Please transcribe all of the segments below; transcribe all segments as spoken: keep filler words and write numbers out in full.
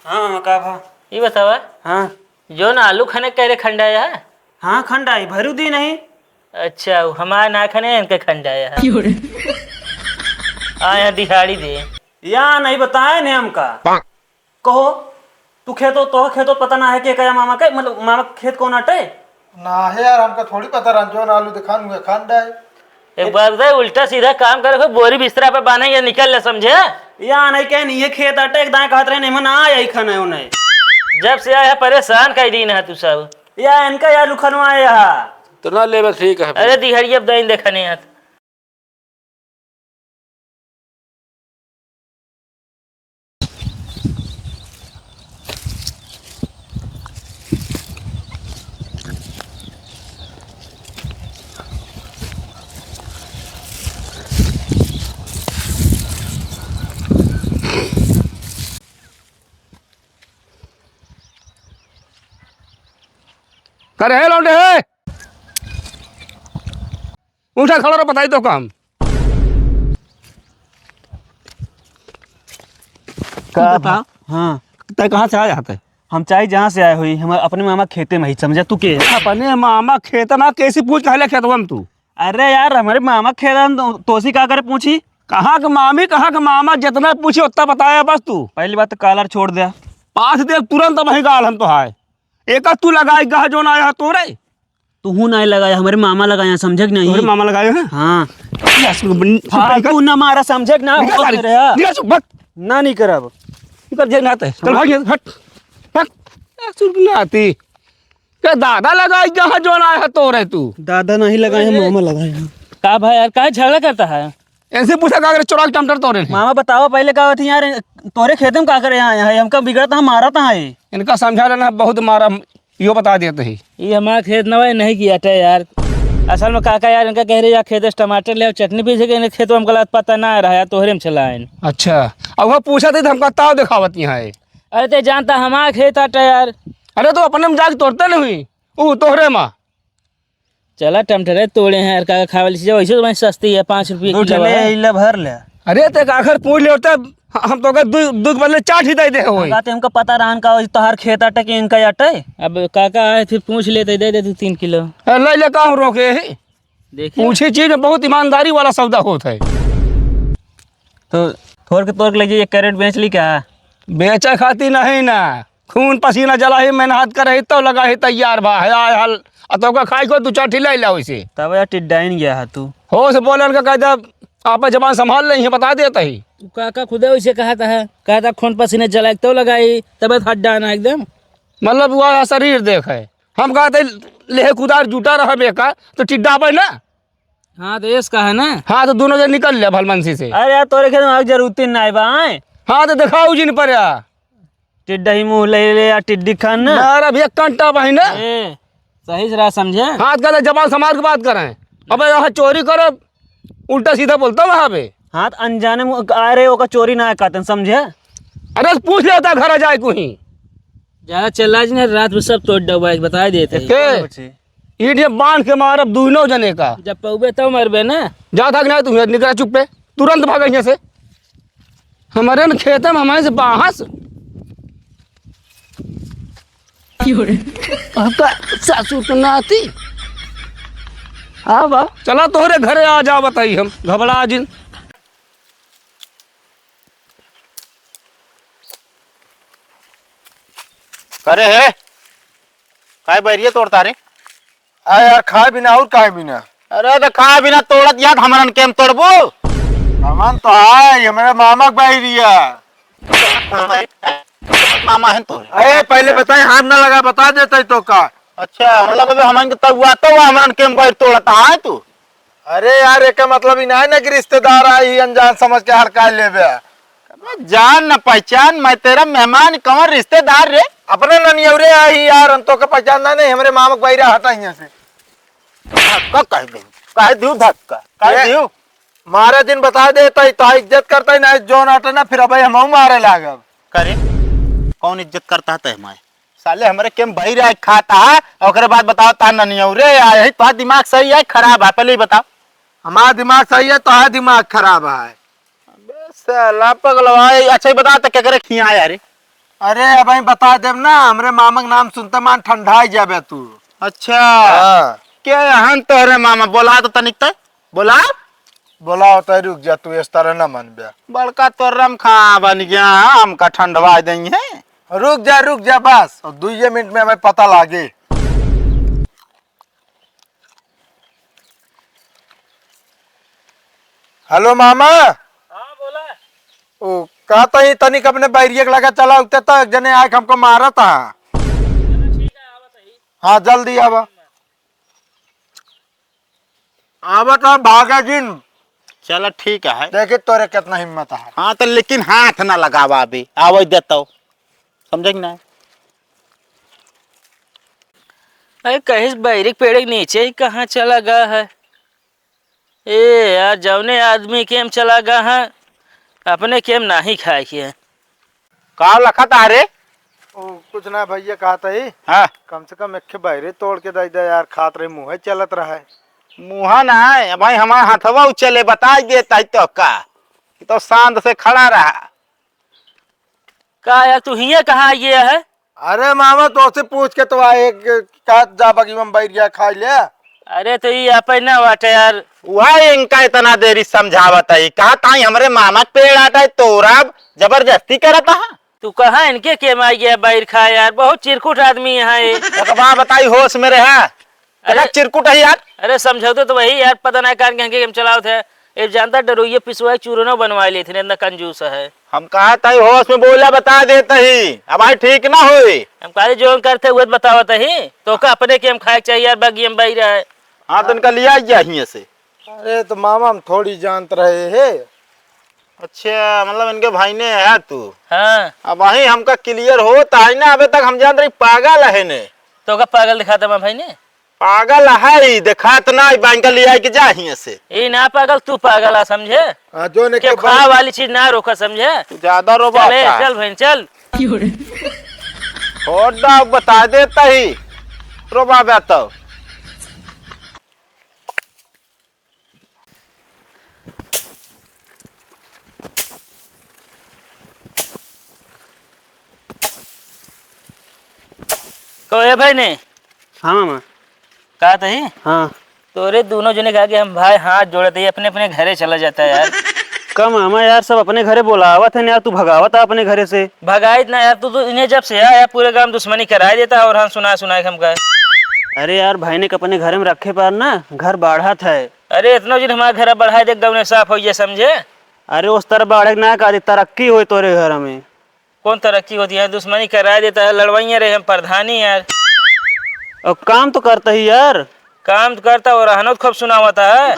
हाँ मामा, का भा? ई बतावा, हाँ। जौन आलू खने कह रहे खंडाया है? हाँ, खंडाई, भरू दी नहीं। अच्छा, उ हमार ना खने, इनके खंडाया है। आया दिहाड़ी दे। या नहीं बताए ने हमका। कहो, तू खेतो, तो खेतो पता ना है कि कया मामा के, मतलब मामा के खेत कौन आटे? ना है यार, हमका थोड़ी पता रहा, जौन आलू दिखान हुए खंडाई। एक बात बताए, उल्टा सीधा काम करे, कोई बोरी बिस्तरा पे बांधे या निकल ले, समझे? या नहीं कहे नहीं, ये खेत आटे, एक दाएं कहत रहे, नहीं, मैं ना आई खाने उन्हें। जब से आया है, परेशान कर दीन है तू सब। या इनका यार लुखनवा आया है। तो ना लेबे, ठीक है। अरे दिहाड़ी अब दाइन देखने हाथ। करे है लौंडे है। उठा खड़ा रहो, बताई तो काम। का बता? हाँ। तै कहाँ से आया है तै? हम चाहे जहाँ से आए हुई, हम अपने मामा खेते में ही, समझा तू के? अपने मामा खेत में कैसे पूछ कहले खेतवा में तू? अरे यार, हमारे मामा खेत में तो, तोसी का करे पूछी? कहाँ के मामी, कहाँ के मामा, जितना पूछी उतना बताया बस तू। पहली बात तो कालर छोड़ दे। पास दे तुरंत वही गाल हम तो हाय। एक तू लगाई गह जोन आया तोरे। तू हूँ नहीं लगाया, हमारे मामा लगाया, समझे कि नहीं? तोरे मामा लगाया है? हाँ। या सुन, बन-, फालतू ना मारा, समझे कि ना? निकल सारी, निकल चुप, भाग। ना, नहीं करब। निकल जे ना ते। चल भाग यहाँ, हट, हट। या सुन ना आती। क्या दादा लगाई गह जोन आया तोरे तू? दादा नहीं लगाए हैं, मामा लगाए हैं। का भाई यार, काहे झगड़ा करता है? ऐसे पूछा का करे, चोरा के टमाटर तोरे हैं। मामा बताओ पहले का होती यार, तोरे खेते में का करे यहाँ, यहाँ हमका बिगड़ता है, मारा था है। इनका समझा लेना, बहुत मारा, यो बता देते हैं। ये हमारा खेत ना भाई, नहीं किया था यार। असल में काका यार इनका कह रहे यार खेत से टमाटर ले आओ, चटनी पीसे के, इन्हें खेत में हमका लत पता ना रहा यार, तोहरे में चला आइन। अच्छा, अब वो पूछा थे तो हमका ताव दिखावत यहाँ है। अरे ते जानता हमारा खेत आटा यार। अरे तो अपने में जाके तोड़ते नहीं हुई, वो तोहरे माँ। चला टमटरे तोड़े हैं यार, का खावे ली चीज़, वैसे तो भाई सस्ती है, पाँच रुपये दो किलो ठेले है। इला भर ले। अरे ते आखिर पूछ ले होते, हम तो के दू, दू के बदले चार ही दे दे होई। बात हमका पता रहन का, तोहार खेत अटे कि इनका अटे? अब काका आए फिर पूछ लेते, दे दे तू तीन किलो। ए, ले ले, का हम रोके ही? देखिए। पूछे चीज में बहुत ईमानदारी वाला सौदा होत है। तो थोड़ के तोड़ के ले जाइए, कैरेट बेच ली क्या? बेचे खातिर नहीं ना, खून पसीना जलाही, मेहनत करही, तब लगाही तैयार बा, है आय हल, आ तो का खाई को दू चार ठिलाई ला वैसे। तब यार टिड्डाइन गया है तू। हो से बोलन का कहता, आप जबान संभाल ले, ये बता देता ही। उ काका खुदे वैसे कहता है, कहता खून पसीना जलाई तब लगाई, तब हड्डा ना एकदम। मतलब वो शरीर देख है, हम कहते लेहे कुदार जुटा रहा बेका, तो टिड्डा बे ना। हाँ, तो एस का है ना? हाँ, तो दोनों जन निकल ले भलमनसी से। अरे यार, तोरे खेत में आग जरूरत ही नाई बा, आए? हाँ, तो दिखाओ जिन पर यार। टिड्डा ही मुँह ले ले या टिड्डी खान ना। यार, अब एक कंटा बहिन ना। ए, सही से रहा समझे। हाथ का जबान संभाल के बात करें। अबे यहाँ चोरी करो, उल्टा सीधा बोलता वहाँ पे। हाँ, तो अनजाने में आ रहे, ओका चोरी ना कहते, समझे? अरे, पूछ लेता घर आ जाए को ही। ज्यादा चिल्ला जी ना, रात में सब तोड़ डबा, एक बता देते हैं। के? ईंट ये बांध के मारब दुनो जने का। जब पौबे तब मरबे ना। जा था कि नहीं तू, निकला चुप पे, तुरंत भाग यहाँ से। हमारे न खेते में हमारे से बाहस। क्यों रे? आपका सासू तो ना आती। आ बा, चला तोहरे घरे आ जा, बताई हम, घबरा जिन। करे है? काय बैरिये तोड़ता रे? आ यार, खाए बिना और काहे बिना? अरे तो खाए बिना तोड़त याद हमरन के हम तोड़बो? हमन तो आए, हमारे मामा के बैरिया। मामा है तोरे? अरे पहले बताए, हाथ ना लगा, बता देते तो का। अच्छा, मतलब अबे हमन के तब हुआ तो हुआ, हमरन के हम बैर तोड़त है तू? अरे यार, एकर मतलब ई नाहीं ना कि रिश्तेदार आई, अनजान समझ के हड़काए लेबे। अबे जान न पहचान, मैं तेरा मेहमान, कौन रिश्तेदार रे? अपने ननियौरे आई यार, हम तोके पहचान ना नहीं, हमरे मामा के बैरा हटा हियां से। धक्का कह दे, कह दियो धक्का, कह ए, दियो। मारे दिन बता दे, तई तो इज्जत करता ही ना, जोन हटे ना, फिर अबे हमहू मारे लागब। करे, कौन इज्जत करता है तय हमारे? साले हमरे केम बहिरा खाता है, ओकरे बाद बताओ ता ननियौरे आए है, तो दिमाग सही है खराब है, पहले ही बताओ। हमारा दिमाग सही है, तो है दिमाग खराब है। अबे साला पगलवा, अच्छा ही बता तो केकरे खिया है रे? अरे, अबहीं बता देब ना, हमरे मामा के नाम सुनते मान ठंडाई जाबे तू। अच्छा। हाँ। के हन तोहरे मामा? बोला तो तनिक तक, बोला। बोला होता है, रुक जा तू, इस तरह ना मनबे। बड़का तोर रमखा बन गया, हमका ठंडवा देंगे। रुक जा, रुक जा, बस, और दुइये मिनट में हमें पता लागे। हेलो मामा। हाँ, बोला। ओ, कहता ही तनिक अपने बैरिया के लगा चला, उते तो एक जने आए हमको मारा था। चलो ठीक है, आवत ही। हाँ, जल्दी आवा। आवत हम भागा जिन। चलो ठीक है। देखी तोरे कितना हिम्मत है। हाँ, तो लेकिन हाथ ना लगावा अभी, आवै दे तो। समझे कि ना? अरे कहिस बैरिक पेड़ के नीचे ही कहाँ चला गया है? ए यार, जौने आदमी के हम चला गया है, अपने के हम नाही खाए के है। का लखत आ रे? ओ, कुछ ना भैया, कहत ही। हाँ। कम से कम एक ठे बैरे तोड़ के दे दे यार, खात रही, मुँहे चलत रहे। मुँहा ना है भाई, हमारा हथवा उचले, बताई देता ही तो का, कि तो शांत से खड़ा रहा। का यार, तू हियाँ कहाँ आइए है? अरे मामा, तोसे पूछ के तो आए, एक कहत जा बगी में बैरिया खाई ले। अरे तो ई आपे ना बाटे यार। वह इनका इतना देरी समझावत है, कहत आई हमरे मामा के पेड़ आटा है, तोरा जबरदस्ती करत है। तू कहाँ इनके के में आइए बैर खाए यार, बहुत चिरकुट आदमी है ये। एक बात बताई, होश में रहा। अरे, अरे चिरकुट है यार। अरे समझौते तो वही यार, पता ना कान के हम चलावत है। ए जानता डरुइये पिसवाई चूरनो बनवाई लेथिन, इतना कंजूस है। हम कहत ही होश में बोला, बता देत ही, अब आई ठीक ना होई। हम कहत ही जो करत ही उहे बतावत ही, तोका अपने के हम खाए के चाहिए यार, बगिया में बैर है। हाँ, तो इनका लिया जा हियाँ से। अरे तो मामा हम थोड़ी जानत रहे हे। अच्छा, मतलब इनके भाई ने है तू? हाँ। अब वही हमका clear होत है ना, अबे तक हम जानत रही पागल है ने। तोका पागल दिखाता मैं भाई ने? पागल है, देखात ना, ई बैंक लिया के जा हियाँ से। ई ना पागल, तू पागल है, समझे? हाँ, जो ने के के खाए वाली चीज ना रोका, समझे? तू ज्यादा रोबा चल, ए, होता है। चल बहन, चल। क्यों रे? और डाव बता देता ही, रोबा बे तो। कहो, ए भाई ने। हाँ मामा। का तही? हाँ। तोरे दोनों जने के आगे हम भाई हाथ जोड़त ही, अपने अपने घरे चला जाता है यार। का मामा यार, सब अपने घरे बोलावत है यार, तू भगावत है अपने घरे से। भगाइत ना यार, तू तो इन्हें जब से आया पूरे गांव दुश्मनी कराए देता है और हम सुना सुना के हमका। अरे यार, भाई ने के अपने घरे में रखे पर ना, घर बाढ़त है। अरे इतना दिन हमारे घर बढ़ाए देख, गौने साफ होइए, समझे? अरे उस तरह बाढ़े ना का, तरक्की होई तोरे घर में। कौन तरक्की होती है? दुश्मनी कराए देता है, लड़वाइए रहे हम प्रधानी यार। और काम तो करता ही यार। काम तो करता और रहनो तो खूब सुनावता है।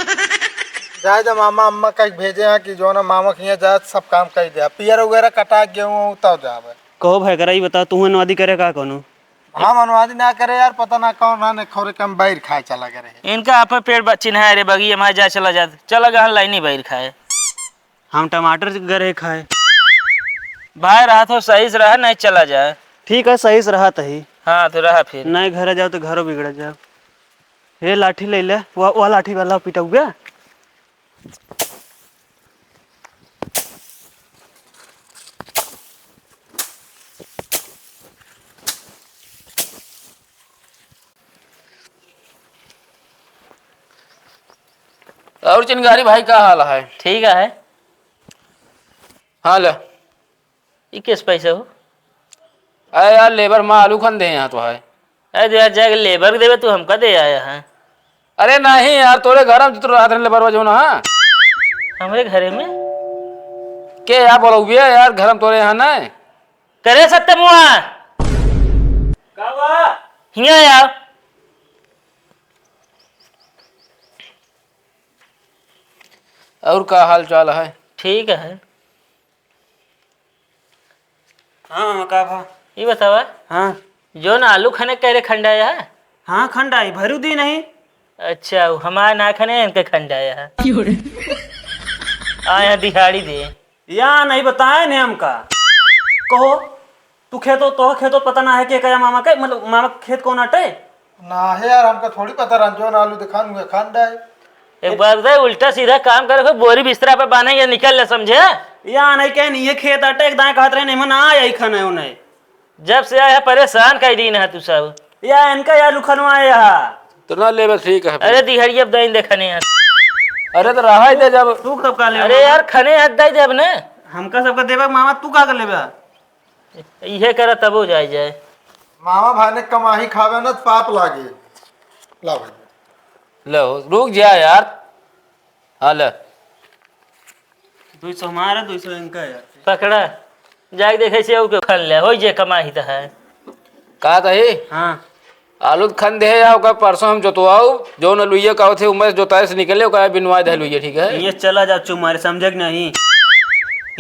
जाए दे मामा, अम्मा कहीं भेजे हैं कि जो ना मामा के यहाँ जाए, सब काम कर दे, पियर वगैरह कटा, गेहूँ उतार जावे। कहो भाई, करा ई बता, तू अनुवादी करे का कोनो? हम अनुवादी ना करे यार, पता ना कौन है, ने खोरे के हम बैर खाए चला करे। इनका आप पेड़ ब-, चिन्हाए रे बगी, हमारे जाए चला जात, चला गहन लाइनी बैर खाए। हम टमाटर गरे खाए। भाई रहा तो सही से रहा, नहीं चला जाए। ठीक है, सही से रहा तही। हाँ, तो रहा फिर। नहीं घरे जाओ तो घरों बिगड़ जाओ। ये लाठी ले ले, वह, वह लाठी वाला पिटौआ। और चिनगारी भाई, का हाल है? ठीक है। हाँ, ले। ई किस पैसे हो? अरे यार, लेबर माँ आलू खन दे यहाँ तो है। अरे यार, जाके लेबर के देवे, तू हमका दे आया है। अरे नहीं यार, तोरे घर में तो रहत रहे लेबर जो ना, हाँ? हमरे घरे में? के यार बोलौबे यार, घर में तोरे यहाँ ना? करे सत्य मुआ। का बा? हियाँ आओ। और का हाल चाल है? ठीक है। हाँ मामा, का भा? ई बतावा। हाँ। जौन आलू खने कह रहे खंडाया है? हाँ, खंडाई, भरू दी नहीं। अच्छा, वो हमार ना खने, इनके खंडाया है। क्यों रे? आ यहाँ दिहाड़ी दे। या नहीं बताए ने हमका। कहो, तू खेतो, तो खेतो पता ना है के कया मामा के, मतलब मामा के खेत कौन अटे? ना है यार, हमका थोड़ी पता, रंजो ना आलू दिखान हुए खान डाए। एक बात बताए, उल्टा सीधा काम करे, कोई बोरी बिस्तरा पे बांधे या निकल ले, समझे? या नहीं कहे नहीं, ये खेत अटे, एक दाएं कहत रहे, नहीं, मैं ना आई खाने उन्हें। जब से आया है परेशान कइ दीन है तू सब। या इनका यार लुखनवा आया है। तो ना लेबे, ठीक है। अरे दिहरिया अब दाइन देखने यार। अरे तो रहा ही दे जब। तू कब का लेबे? अरे यार खने हाथ दाई दे अब ने। हमका सबका देबे मामा, तू का कर लेबे? इहे करा तबो जाए जाए। मामा भाई ने कमाही खावे ना तो पाप लागे। ला भाई। लो रुक जा यार। हाँ ले। दुई सौ हमारा, दुई सौ इनका है। पकड़ा। जाके देखे से ऊ के खन ले, होई जे कमाही त है। का तही? हाँ। आलू त खन दे या ओकर परसों हम जोतवाऊ, जौन अलुइया का होथे उमर जोताए से निकले, ओकर बिनवा दे अलुइया, ठीक है? ये चला जा चुप मारे, समझे कि नहीं?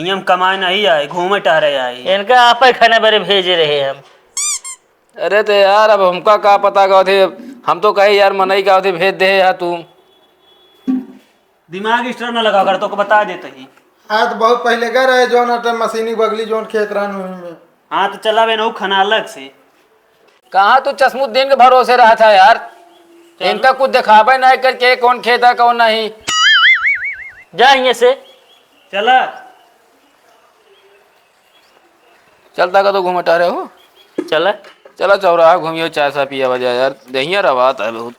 ये हम कमाए नहीं आए, घूमे टहरे आए। इनका आपे खाने बरे भेजे रहे हम। अरे तो यार, अब हमका का पता का होथे, हम तो कहे यार मनई का होथे, भेज दे या तू। दिमाग extra ना लगा कर, तोके बता देत ही। हाँ, तो बहुत पहिले गए रहे, जौन अटे मशीनी बगली, जौन खेत रहन, वही में। हाँ, तो चला बे, नहू खना अलग से। कहाँ तू चश्मुद्दीन के भरोसे रहा था यार? चल। इनका कुछ दिखावे नहीं करके कौन खेत है, कौन नहीं। जा हियाँ से। चला। चलता का तो घूमटा रहे हो। चला। चला चौराहा घूमियो, चाय सा पिया वजह यार, दहिया रवात है बहुत।